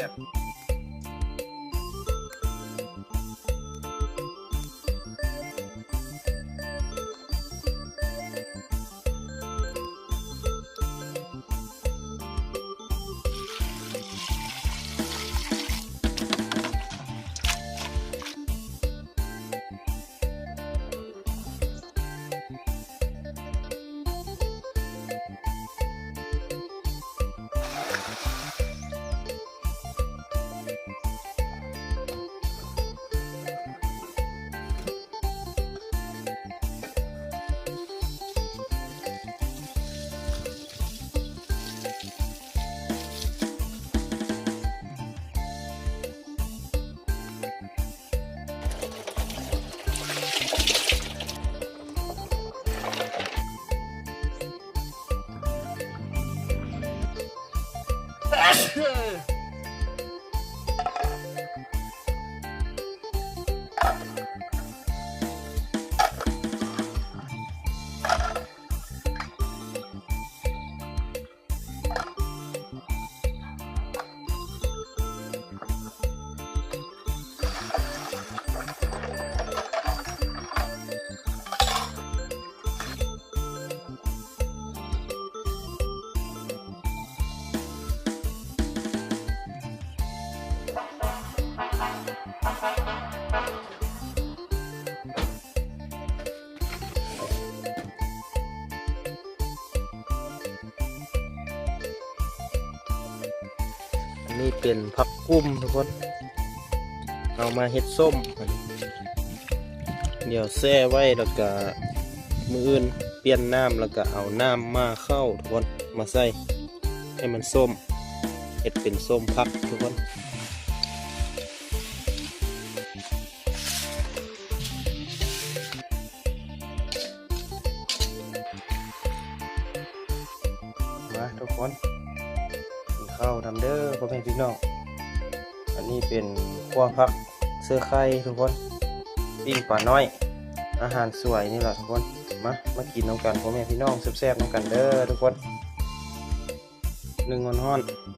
ບໆ. ອັນນີ້ເປັນຜັກກຸ້ມທຸກຄົນ ເອົາມາເຮັດສົ້ມ. ດຽວແຊ່ໄວ້ ແລ້ວກະມື້ອື່ນປ່ຽນນ້ຳ ແລ້ວກະເອົານ້ຳໝ່າເຂົ້າທຸກຄົນ ມາໃສ່ໃຫ້ມັນສົ້ມ ເຮັດເປັນສົ້ມຜັກທຸກຄົນ. ມາທຸກຄົນ ກິນເຂົ້ານຳເດີພໍ່ແມ່ພີ່ນ້ອງ. ອັນນີ້ເປັນຂົ້ວຜັກເສືອໄຂ່ທຸກຄົນ ປີ້ງປານ້ອຍ ອາຫານສວຍນີ້ລະທຸກຄົນ. ມາ ມາກິນນຳກັນພໍ່ແມ່ພີ່ນ້ອງ ແຊບໆນຳກັນເດີທຸກຄົນ. ໜຶ້ງຮ້ອນໆ.